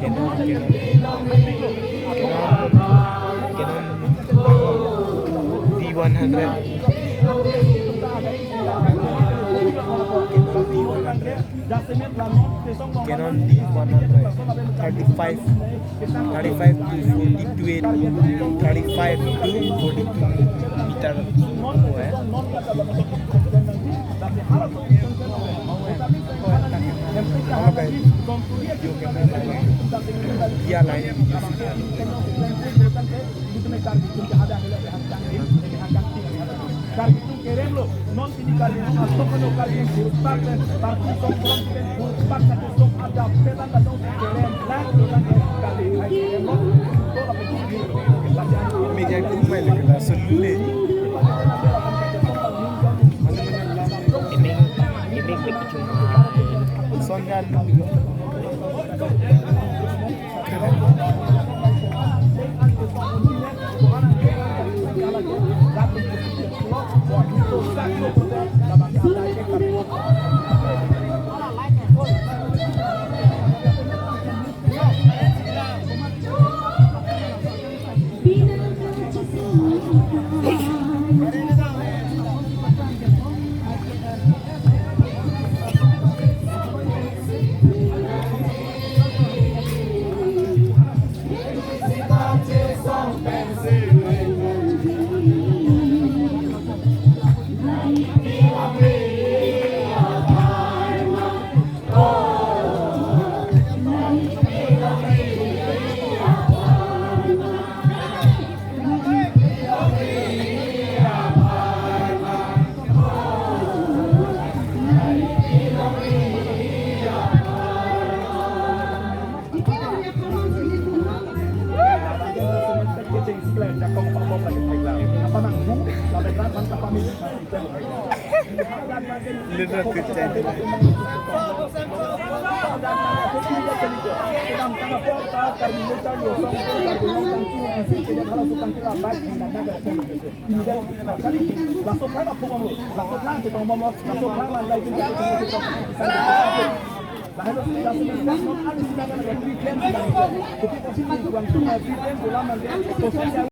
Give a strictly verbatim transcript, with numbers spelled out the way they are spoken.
Canon D one hundred. Canon D one hundred. Canon D one hundred, thirty-five, thirty-five to forty-two, thirty-five to forty-two meter. Karbi Anglong kerem lo, non pini Karbi Anglong asong ano Karbi Anglong puruspak pen, parti song song pen puruspak satu song ada petan da song kerem lang, lang Karbi Anglong kerem lo, to la pun. Media group mai lagi la sulu le. Iming, iming pik kecung. Songan. Little good time.